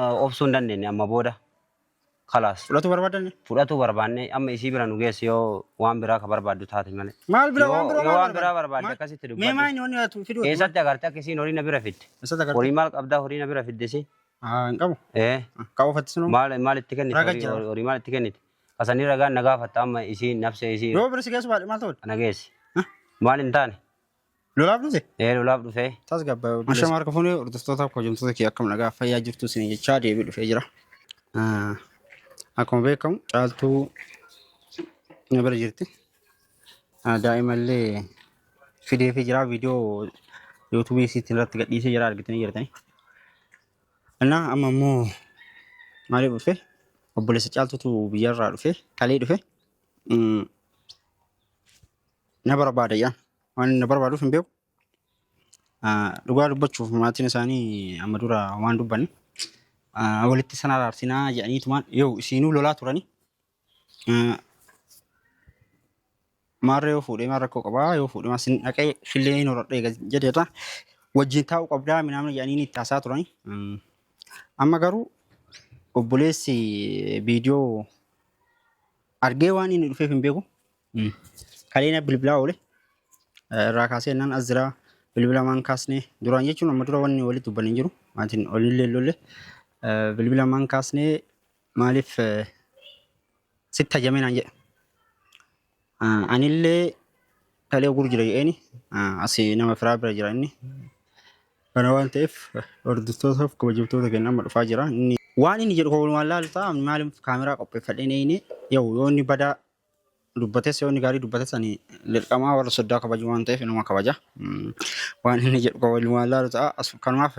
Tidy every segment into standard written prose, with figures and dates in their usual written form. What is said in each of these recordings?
Obsuu hin dandeenye amma booda. Kalaas. Fudhatuu barbaaddan? Fudhatuu barbaanne amma isii bira nu geessi yoo waan biraa ka barbaaddu taate malee. Maal bira waan Yoo biroo yoo maal waan biraa barbaadda? barbaadde Maal akkasitti mee dubbadhu. maa inni wanni ati fiduu Eessatti agarte akka isiin horii na bira fidde? Eessatti agarte? Horii maal qabdaa horii na bira fidde isiin? Haa hin qabu. Ee Qabu uffattis nuu. maal maal itti kennite Raga horii jira. horii maal itti kennite? Kasanii ragaan na gaafatta amma isiin nafsee isii Yoo bira si geessu baadhe maal ta'u? na geessi. Maal hin taane? Lolaaf dhufe? Ee lolaaf dhufee. Tasgabbaa'e obboleessa. Ashama harka fuunee hordoftoota kabajamtoota kiyya akkam nagaa fayyaa jirtu isin jechaa deebii dhufee jira. Akkuma beekamu caaltuu na bira jirti. Daa'imallee fideefii jira viidiyoo yuutuubii isiitiin irratti gadhiisee jira argitanii jirtanii. Innaa amma immoo maaliif dhufe? Obboleessa caaltuutu biyyarraa dhufe kalee dhufe. Na barbaada jedhan. Waan inni na barbaaduuf hin beeku. Dhugaa dubbachuuf maatiin isaanii amma dura waan dubbanne walitti isaan araarsinaa jedhaniitumaan yoo isiinuu lolaa turanii. Maarree yoo fuudhee maal rakkoo qabaa yoo fuudhee maal sin dhaqee fillee hin horadhee jedheerra wajjin taa'uu qabdaa minaamna jedhanii itti haasaa turanii. Amma garuu obboleessi viidiyoo argee waan inni dhufeef hin beeku. Kalee na bilbilaa oole. Irraa kaasee naan as jira bilbila maan kaasne duraan jechuun amma dura wanni walitti dubbanne hin jiru. Maatiin olillee lolle bilbila maan kaasne maaliif sitti hajame naan jedhe. Anillee kalee ogur jira jedheeni asii nama firaa bira jira inni. Kana waan ta'eef hordoftootaaf kabajamtoota keenya amma dhufaa jira. Inni waan inni jedhu kan walumaan laalu ta'a. Maaliif kaameraa qopheeffadhee eeyine yoo yoo inni badaa dubbates yoo inni gaarii dubbates ani dirqamaa warra soddaa kabaju waan ta'eef inuma kabaja. Waan inni jedhu kan walumaan laalu ta'a. Kanumaaf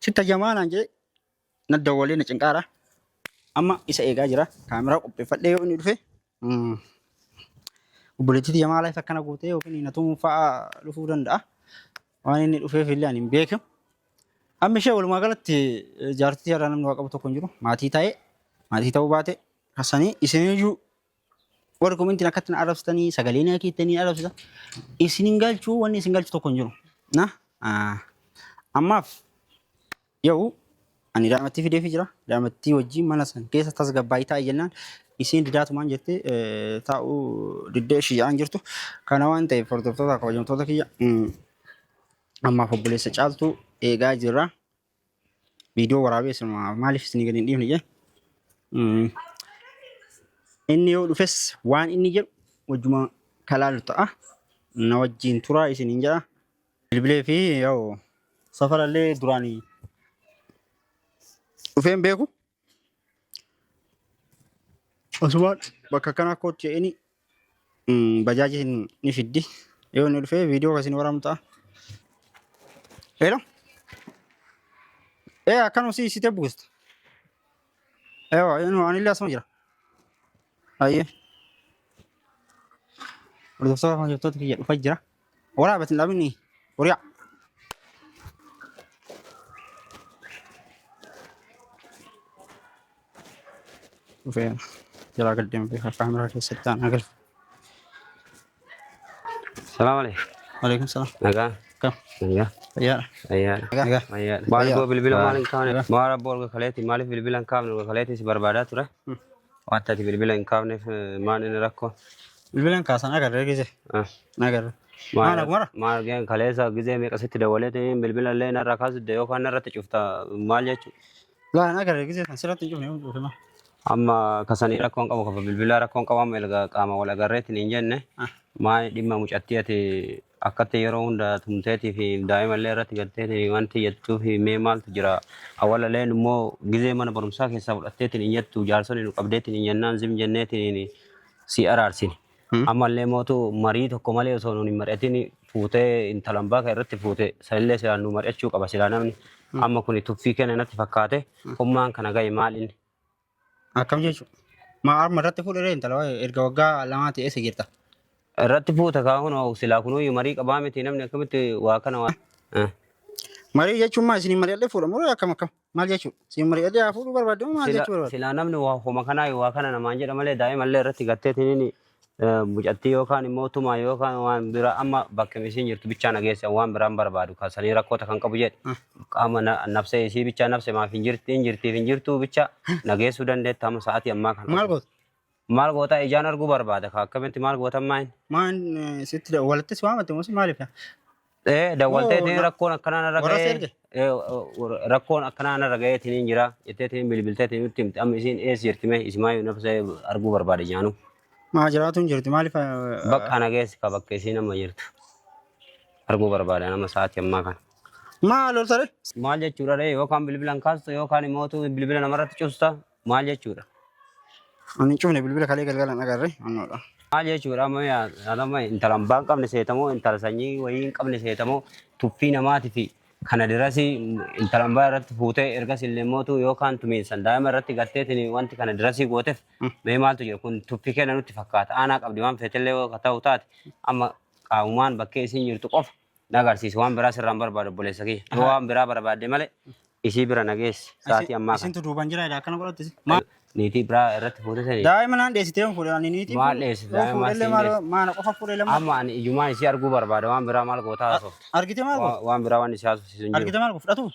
sitti hajamaa naan jedhe na dawwalee na cinqaara. Amma isa eegaa jira. Kaameraa qopheeffadhee yoo inni dhufe obboleettii tiyya maaliif akkana gootee yookiin na tumuu fa'aa dhufuu danda'a. Waan inni dhufeef illee ani hin beeku. Amma ishee walumaa galatti jaartii irraa namni waa qabu tokko hin jiru. Maatii ta'ee maatii ta'uu baate kasanii isiniyyuu warri komentiin akkatti na arrabsitanii sagalee na keettanii arrabsitan isin hin galchuu wanni isin galchu tokko hin jiru. Na ammaaf Yoo ani daa'imattii fideefii jira. Daa'imattii wajjin mana san keessa tasgabbaa'ii taa'i jennaan isiin didaatumaan jettee taa'uu diddee ishii jedhaan jirtu. Kana waan ta'eef hordoftoota kabajamtoota kiyya ammaaf obboleessa caaltuu eegaa jirra. Viidiyoo waraabee isinuma maaliif isinii gadi hin dhiifne jee. Inni yoo dhufes waan inni jedhu wajjuma kalaalu ta'a. Na wajjin turaa isiniin jedha. Bilbilee fi yoo safarallee duraan dhufee hin beeku. Asumaan bakka akkanaa kootti jedheni bajaajii ni fiddi. Yoo inni dhufee viidiyoo akkasiin waraabnu ta'a. Hello. Ee akkanuma si isitee buusta. Ewa anillee asuma jira. Ayyee. Hordoftoota hojjettoota kiyya dhufa jira. Waraabatti hin dhabini. Horiyaa. Dhufee jalaa gad deema beekaa kaameraa keessatti aanaa galfa. Salaam alaikum. Waalaikum salaam. Nagaa. Akkam? Nagaa. Fayyaadha. Fayyaadha. Nagaa. Fayyaadha. Maal Fayyaa. boo bilbila maal hin kaafne? Maal abboo olga kaleetti maaliif bilbila hin kaafne? Olga kaleetti si barbaadaa ture. Wanta ati bilbila hin kaafneef maal inni rakkoo? Bilbila hin kaasan agarre gise. Agarre. Maal agumara? Maal geen kaleessa gizee meeqa sitti dawwaleetiin bilbila illee narraa kaasudde yookaan narratti cufta maal jechuudha? Laa hin agarre gizee kan sirratti hin cufne yoom cufe maal? Amma kasanii rakkoon qabu kafa bilbilaa rakkoon qabu amma erga qaama wal agarreetiin hin jenne maal dhimma mucattii ati akkatti yeroo hunda tumteetii fi daa'ima illee irratti galteetiin wanti jettuu fi mee maaltu jira awwalalleen immoo gizee mana barumsaa keessaa fudhatteetiin hin jettu jaarsonni nu qabdeetiin hin jennaan zim jenneetiin si araarsine. Ammallee mootu marii tokko malee osoo nuun hin mari'atin fuutee intalan baaka irratti fuute sanillee silaa nu mari'achuu qaba silaa namni amma kuni tuffii kenna natti fakkaate hummaan kana gahe maal inni. Akkam jechuudha? Maa harma irratti fuudhee intala waa'ee erga waggaa lamaa ta'ee eessa jirta? Irratti fuuta kaa kunoo silaa kunuyyuu marii qabaa miti namni akkamitti waa kana waa. Marii jechuun maa isin mari'adhee fuudha moo akkam akkam? Maal jechuudha? Isin mari'adhee haa fuudhuu barbaadde moo maal Sila jechuu barbaadde? silaa namni waa homa kanaa waa kana namaan jedha malee daa'imallee irratti gatteetiin Mucattii yookaan immoo tumaa yookaan waan biraa amma bakka isiin jirtu bichaa nageesse waan biraan barbaadu kasanii rakkoota kan qabu jedhe qaama nafsee isii bichaa nafse maaf hin jirti hin jirtiif hin jirtuu bicha nageessuu dandeetta amma sa'aatii ammaa kana. Maal goota? Maal goota ijaan arguu barbaada ka akkamitti maal goota ammaa Maan sitti walitti si waamate moo maaliif? Ee dawwalteetiin Moo rakkoon akkanaa narra warra si ga'ee erge? Rakkoon akkanaa narra ga'eetiin hin jira jetteetiin bilbilteetiin nutti himte amma isiin eessa jirti mee isimaayyuu nafsee arguu barbaade jaanu. Maa jiraatu hin jirti maaliif? Bakka ana geessi ka bakka isiin amma jirtu arguu barbaada nama sa'aatii ammaa kana. Maal ol saree? Maal jechuudha ree yookaan bilbilan kaastu yookaan immoo bilbila namarratti custa maal jechuudha? Ani hin cufne bilbila kalee galgalaan agarre annoodha. Maal jechuudha amma amma intala abbaa hin qabne seetamoo intala sanyii wayii hin qabne seetamoo tuffii namaatii fi kana dirasii intala abbaa irratti fuutee ergas illee mootu yookaan tumiinsan daa'ima irratti galteetiin wanti kana dirasii gooteef mee maaltu jira kun tuffii kenna nutti fakkaata aanaa qabdi waan feetellee yoo ta'u taate amma qaamumaan bakkee isiin jirtu qofa na agarsiisi waan biraa sirraan barbaadu obboleessa kiyya yoo waan biraa barbaadde malee isii bira na geessi sa'aatii ammaa kana. Isintu duubaan jira akkana godhatte. Niitii biraa irratti fuute sanii. Daa'ima naan dheessitee hin fuudhe ani niitii. Maal dheessite? Daa'ima Fuudhellee siin maal dheessite. maana qofa fuudhee lama. Amma ani ijumaan isii arguu barbaada waan biraa maal gootaa haasofta. Argite maal godhu? Waan biraa waan isii haasofsiisu hin jiru. Argite maal godhu? Fudhatu?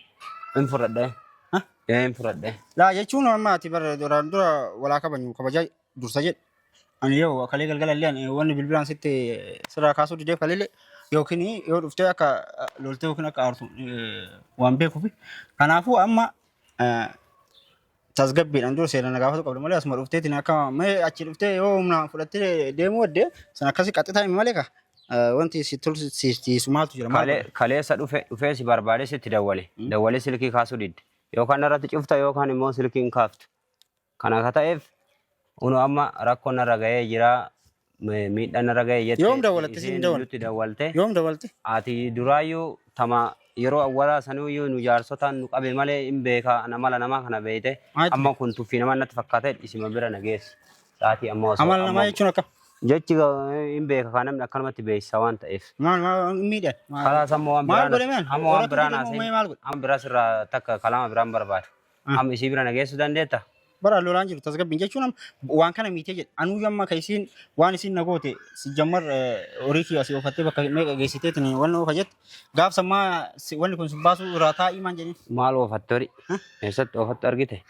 Hin fudhadhe. Ha? Ee hin fudhadhe. Laa jechuun amma ati bara duraan dura walaa kabajnu kabajaa dursa jedhe. Ani yoo kalee galgala illee ani wanni bilbilaan sitti sirraa kaasuu dideef kaleellee yookiin yoo dhuftee akka loltee yookiin akka aartu waan beekuuf. Kanaafuu amma tasgabbiidhaan dura seera na gaafatu qabdu malee asuma dhufteetiin akka mee achi dhuftee yoo humna fudhattee deemuu wadde san akkasii qaxxitaa himi malee ka wanti si tolsiisu maaltu jira maal Kalee kaleessa dhufe dhufee si barbaadee sitti dawwale. Dawwalee silkii kaasuu didde. Yookaan irratti cufta yookaan immoo silkii hin kaaftu. Kana akka ta'eef unu amma rakkoon narra ga'ee jira miidhaan narra ga'ee jette. Yoom dawwalatte siin Isiin dawwal? nutti dawwalte. Yoom dawwalte? Ati duraayyuu tama yeroo awwalaa sanuyyuu nu jaarsotaan nu qabe malee hin beeka ana mala namaa kana beeyte. Maal Amma kun tuffii nama natti fakkaate isima bira na geessi. Sa'aatii amma osoo Amala namaa jechuun akkam? Jechi hin beeka kan namni akkanumatti beeksisa waan ta'eef. Maal maal miidhan? Kalaas amma waan Maal biraan godhe maal? amma waan Horattu biraan jedhamu haasa'in. maal godhe? Amma biraa sirraa takka kalaama biraan barbaadu. Amma isii bira na geessuu dandeetta? Bara lolaan jiru tasgabbiin jechuun amma waan kana miitee jedhe. Anuu amma ka isiin waan isiin na goote si jammar horii kiyya asii ofattee bakka meeqa geessiteetiin wanni oofa jette. Gaaf sammaa wanni kun si baasuu irraa taa'ii maan jedhiin. Maal oofatte horii? Eessatti oofatte argite?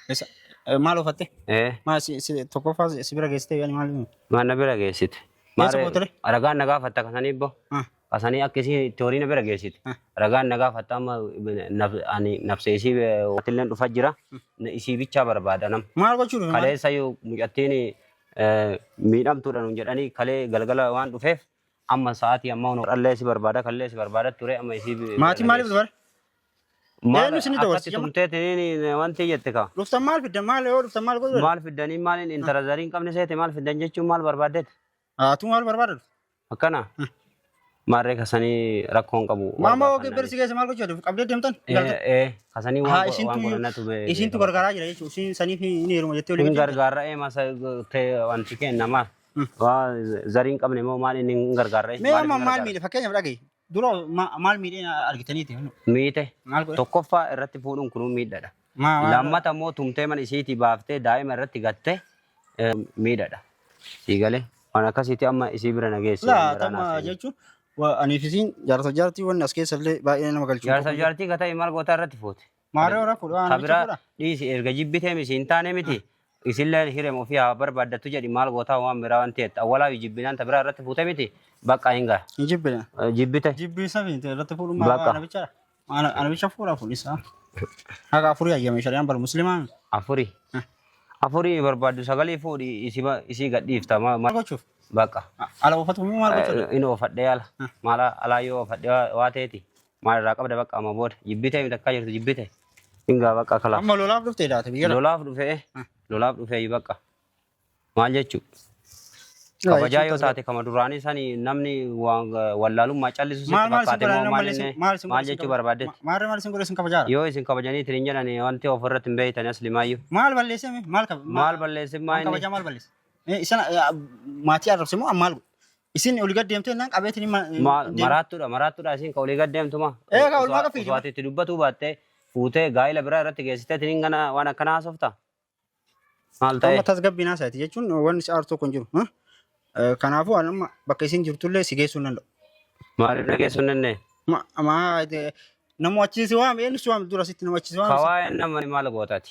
Maal oofatte? Ee Maal si tokkoffaa si bira geessitee yaani maal? Maal na bira geessite? Eessa gootere? Ragaan na gaafatta kasanii bbo. Kasanii akka isii itti horii na bira geessite. Ragaan na gaafatta amma ani nafsee isii atilleen dhufa jira. Isii bichaa barbaada nam. Maal gochuu dhufe? Kaleessa yoo mucattiin miidhamtuudha nuun jedhanii kalee galgala waan dhufeef amma sa'aatii amma har'allee si barbaada kallee si barbaada ture amma isii. Maatiin maaliif dhufe? Maal Eenyu isinii dabarse? akkatti tumteetiin wanti jette ka. Dhuftan maal fiddan maal yoo dhuftan maal godhu? Maal fiddanii maaliin intala zarii hin qabne seete maal fiddan jechuun maal barbaaddeet? Atu maal barbaada dhufe? Akkana. Maarree kasanii rakkoon qabu. Maama hoo bira si geesse maal gochuu dhufe? Qabdee deemtan? Ee kasanii Haa waan isintu godhannatu isintu gargaaraa jira jechuudha. Isin saniif hin heeruma jettee olii Hin gargaarra ee masa wanti kenna maal. Waa zarii hin qabne immoo maal inni hin gargaarra. Mee amma maal miidhe fakkeenyaaf dhagahi. Dura maal miidhee argitaniiti? Miite. Maal godhe? Tokkoffaa irratti fuudhuun kunuu miidhadha. Maal Lammata immoo tumtee mana isiitii baaftee daa'ima irratti gattee miidhadha. Sii galee waan akkasiiti amma isii bira na geessi. Laa tamma jechuun aniif isiin jaarsa jaartii wanni as keessa illee baay'ee nama galchu. Jaarsa jaartii ka ta'e maal gootaa irratti fuute. Maarree hora fuudhu waan Ta bicha biraa fuudha. dhiisi erga jibbitee miti hin taane miti. Isillee hiree ofii haa barbaaddattu jedhi maal gootaa waan biraa waan ta'eef awwalaa jibbinaan ta biraa irratti fuute miti bakka hin gaha. Hin jibbine. Jibbite. Jibbii isa fi irratti fuudhu maal Bakka. ana bichaadha. Ana bicha fuudha fuudhisa. Haga afurii hayyame shari'aan bara musliimaa. Afurii. Afurii barbaaddu sagalii fuudhi isii gadhiifta Maal gochuuf? bakka. Ala oofatu immoo maal gochuudha? Inni oofadhee ala. Maal alaa yoo oofadhee waa ta'eeti. Maal irraa qabda bakka amma booda. Jibbite miti akka jirtu jibbite. Hingaa bakka kalaaf. Amma lolaaf dhuftee daate biyya. Lolaaf dhufee lolaaf dhufee bakka. Maal jechuu? Kabajaa yoo taate kama duraanii sani namni wallaalummaa callisu sitti Maal maal isin fakkaate godhan moo maal inni maal isin maal jechuu barbaaddetti? Maal maal isin godhe isin kabajaara? Yoo isin kabajanii ittiin jedhan wanti ofirratti hin beektan aslimaayyuu. Maal balleesse mee? Maal kab Maal balleesse maa maal inni? kabajaa maal balleesse? Isin maatii arrabse moo maal godhe? Isin olii gad deemtee naan qabeetiin Maal maraattuudha maraattuudha isin ka olii gad deemtuma. Ee, ka olmaa qafiiti. Osoo ati itti dubbatuu baattee fuutee gaa'ila biraa irratti geessitee ittiin kana waan akkanaa haasofta. Maal ta'e? Amma tasgabbiin haasaati jechuun wanni si aartu tokko hin jiru. Kanaafuu ani amma bakka isin jirtullee si geessuu hin danda'u. Maaliif na geessuu hin dandeenye? Ma ma namu achi si waame eenyu si waame dura sitti nama achi si waame. Kawaayeen nama maal gootaati?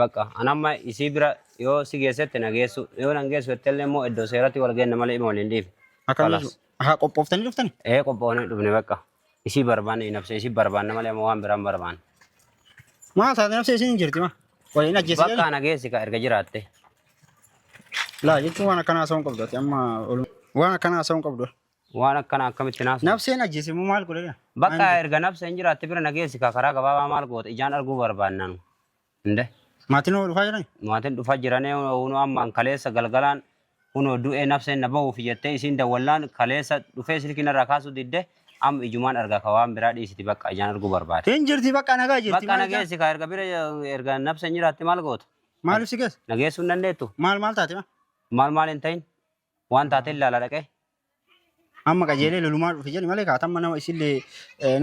Bakka an amma isii bira yoo si geessette na geessu yoo nan geessu jettellee immoo iddoo seeratti wal geenna malee ima waliin dhiifne. Akkam Kalaas. jechuudha? Haa qophooftanii dhuftani? Ee qophoonee dhufne bakka. Isii barbaanne nafsa isii barbaanna malee amma waan biraan barbaanne. Maal taate nafsa isiin hin jirti ma? Waliin ajjeese Bakka jedhani? ana geessi ka erga jiraatte. Laa jechuun waan akkanaa haasa'uu hin qabdu ati amma waan akkanaa haasa'uu hin qabdu. Waan akkana akkamitti naasu? Nafseen ajjeese immoo maal godhe? Bakka erga nafseen jiraatte bira na geessi ka karaa gabaabaa maal goota ijaan arguu barbaanna nu. Inde. Maatiin hoo dhufaa jirani? Maatiin dhufaa jiranii hunoo ammaan kaleessa galgalaan hunoo du'ee nafseen na bahuuf jettee isiin dawwallaan kaleessa dhufee silkii narraa kaasuu didde amma ijumaan arga ka waan biraa dhiisiti bakka ijaan arguu barbaade. Hin jirti bakka nagaa jirti. Bakka Maal na ijaan? geessi ka erga bira erga nafseen jiraatte maal goota? Maaliif si geessa? Na geessuu hin dandeettu? Maal maal taate ma? Maal maal hin ta'in? Waan taate ilaala dhaqee. Amma qajeelee lolumaa dhufe jedhi malee kaatamma nama isillee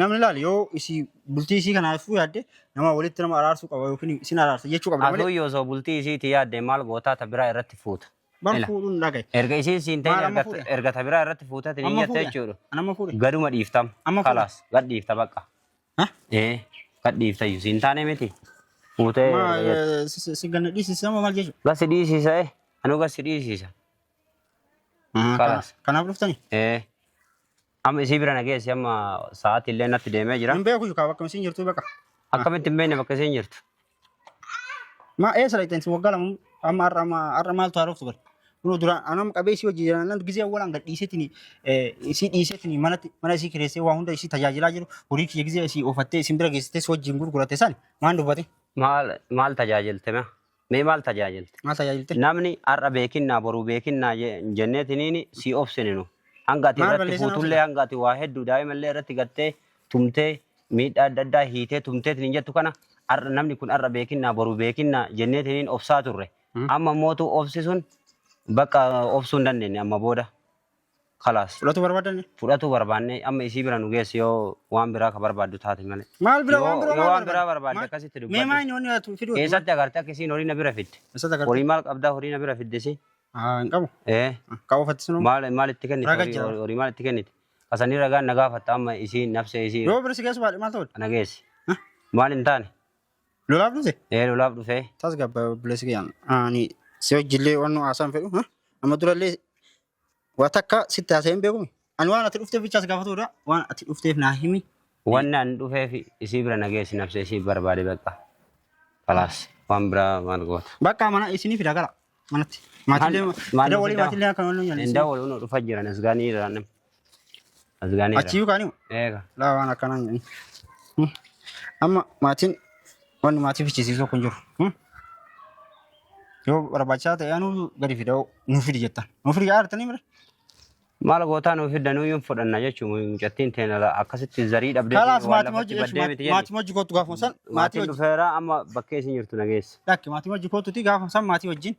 namni ilaali yoo isii bultii isii kanaafuu yaadde nama walitti nama araarsuu qaba yookiin isin araarsa jechuu qabda malee. Atuu yoo osoo bultii isiitii yaadde maal gootaa ta biraa irratti fuuta. Bar Ila. fuudhuun dhagaye. Erga isiin siin ta'in Maal amma erga fuudhe? erga ta biraa irratti fuuteetiin hin Amma jette fuudhe? jechuudha. An amma fuudhe? Gaduma dhiiftam. Amma fuudhe? Kalaas gad dhiifta bakka. Ha? Ee gad dhiifta iyyuu siin taane miti. Fuutee Ma erga jette. si ganna dhiisisa moo maal jechuudha? Gad si dhiisiisa eh. Anuu gad si dhiisiisa. Kalaas. Kanaaf dhuftani? Ee. Amma isii bira na geessi amma sa'aatii illee natti deemee jira. Hin beeku kaa bakka isiin jirtu bakka. Akkamitti hin beekne bakka isiin jirtu? Ma eessa dhaqxeen si waggaa lama amma har'a amma har'a maaltu haaroftu bara. Kunoo duraan anam qabee isii hojii jiran gizee awwalaan gad dhiiseetiin isii dhiiseetiin manatti mana isii kireessee waa hunda isii tajaajilaa jiru horii kiyya gizee isii oofattee isin bira geessitee si wajjin gurguratte san maan dubbate? Maal maal tajaajilte mee? Mee maal tajaajilte? Maal tajaajilte? Namni har'a beekinnaa boruu beekinnaa jenneetiniin si obsine nu. Hanga ati Maal irratti balleessan fuutullee obsine? hanga ati waa hedduu daa'imallee irratti gattee tumtee miidhaa adda addaa hiitee tumteetiin jettu kana har'a namni kun har'a beekinnaa boruu beekinnaa jenneetiniin obsaa turre. Amma mootu obsi sun bakka obsuu hin dandeenye amma booda. Kalaas. Fudhatu barbaadan? Fudhatuu barbaanne amma isii bira nu geessi yoo waan biraa ka barbaaddu taate malee. Maal bira waan Yoo bira yoo maal waan biraa barbaadde? barbaadde Maal akkasitti mee dubbadhu. maa inni wanni ati fiduu Eessatti agarte akka isiin horii na bira fidde? Eessatti agarte? Horii maal qabdaa horii na bira fidde isiin? Haa hin qabu. Ee Ka oofatti sunuu. maal maal itti kennite Raga horii jira. horii maal itti kennite? Kasanii ragaan na gaafatta amma isiin nafsee isii Yoo bira si geessu baadhe maal ta'u? na geessi. Maal hin taane? Lolaaf dhufe? Ee lolaaf dhufee. Tasgabba obboleessi kiyyaan. Ani si wajjillee waan nu haasaan fedhu. Amma durallee Waa takka sitti haasa'ee hin beekumi. Ani waan ati dhufteef bichaas gaafatudha. Waan ati dhufteef naa himi. Wanni ani dhufeef isii bira na geessi nafsee isii barbaade bakka. Kalaas waan biraa maal goota. Bakka mana isinii fida gara manatti. Maatiilee Maal fida walii maatiilee akka walii Hin dawwalu nu dhufa jiran asgaanii irraan. Asgaanii irraan. Achiyyuu kaanimu. Eega. Laa waan akkanaa hin jedhin. Amma maatiin wanni maatii fichisiisu tokko hin jiru. Yoo barbaachisaa ta'e anuu gadi fida nu fidi jettan. Nu fidi jaartanii mire. Maal gootaa nuu fidda nuyyuu hin fudhanna jechuun mucattiin teena akkasitti zarii dhabdee Kalaas waan maatii lafatti hojii baddee miti jenni. maatii hojii kootu gaafuma san maatii Maatiin hojii dhufeera amma bakkee isin jirtu nageessa. lakki maatii hojii kootuti gaafuma san maatii wajjin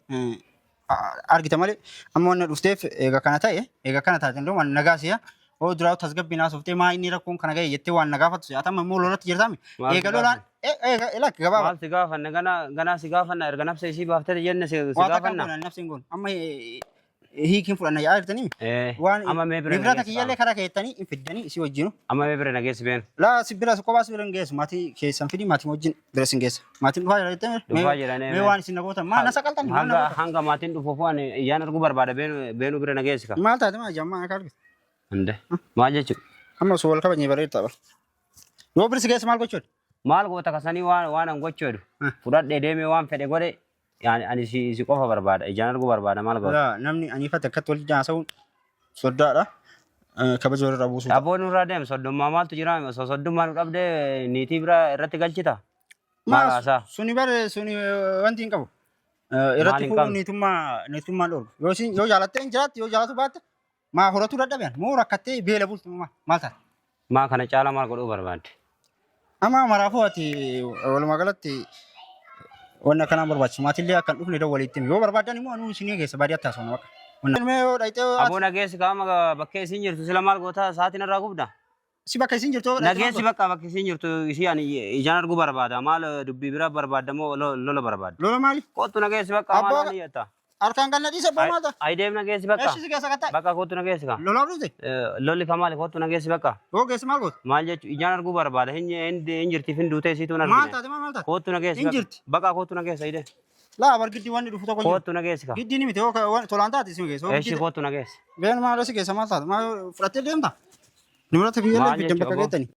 argita malee amma wanna dhufteef eega kana ta'e eega kana taate illee waan nagaa si'a oo duraa tasgabbiin haasofte maa inni rakkoon kana ga'e jettee waan na gaafattu si'a amma immoo lolatti jirtaami Maal si eega lolaan eega lakki gabaaba Maal si gaafanna ganaa ganaa si gaafanna erga nafsa isii baaftee jenne si waa takka gaafanna. goona nafsi hin goonu amma hiikiin fudhanna yaa jirtanii waan Amma mee bira nibrata nageessi kiyyallee karaa keettanii hin fiddanii isii wajjinu Amma mee bira nageessi beenu. laa si bira kophaa si bira hin geessu maatii keessan fidi maatii wajjin bira sin geessa maatiin dhufaa jira jettee Dhufaa jiranii mee waan isin nagoota maal na saqaltan maal na Hanga gootan hanga maatiin dhufuuf waan iyyaan arguu barbaada beenu beenu bira nageessi ka. maal taate maa jammaa akka argite Ande maal jechuudha? amma osoo wal kabajnee bareeda ta'a yoo bira si geessa maal gochuudha Maal goota kasanii waan waan an gochuu jedhu fudhadhee deemee waan fedhe godhe yaani ani si si qofa barbaada ijaan arguu barbaada maal goota. Laa namni aniifate akkatti wal haasa'uun soddaadha. Kabaja walirraa buusuu. Aboo nurraa deem soddummaa maaltu jira osoo soddummaa nu dhabdee niitii bira irratti galchita. Maal haasaa? Suni bare suni wanti hin qabu. Irratti Maal hin fuudhuun qabne? niitummaa niitummaan dhorgu. Yoo isin yoo jaalattee hin jiraatti yoo jaalatu baatte maa horatuu dadhaban moo rakkattee beela bultu maa maal taate? Maa kana caalaa maal godhuu barbaadde? Amma maraafuu ati walumaa galatti wanni akkanaan barbaachisu maatillee akka hin dhufne dawwaliitti himi. Yoo barbaadan immoo anuu isinii geessa baadiyyaatti haasofna bakka. Mee yoo dhayxee Aboo nageessi qaama bakkee isin jirtu sila maal goota sa'aatiin irraa gubda? Si bakka isin jirtu yoo dhayxee maal Nageessi goota? bakka bakka isin jirtu isii ani ijaan arguu barbaada maal dubbii biraa barbaadda moo lola barbaadda? Lola maali? Kottu nageessi bakka maal Abboo waan jetta? Harkaan kan na dhiise boo maal ta'a? Ayi deemna geessi bakka. Eessi si keessa kattaa? Bakka kootu na geessi ka. Lolaaf dhufte? Lolli ka maali kootu na geessi bakka. Yoo geessi maal goota? Maal jechuun ijaan arguu barbaada. Hin jirtiif hin duutee isiitu hin Maal argine. taate maal taate? Kootu na geessi Hin bakka. jirti. Bakka kootu na geessi ayidee. Laa bar giddii wanni dhufu tokko hin jiru. Kootu na geessi ka. Giddii ni miti yoo tolaan taate si geessa. Eessi kootu na geessi. Been maal si geessa maal taate? Maal fudhattee deemta? Nimrata kiyyallee Maal fiddan jechuun bakka aboo? geettani.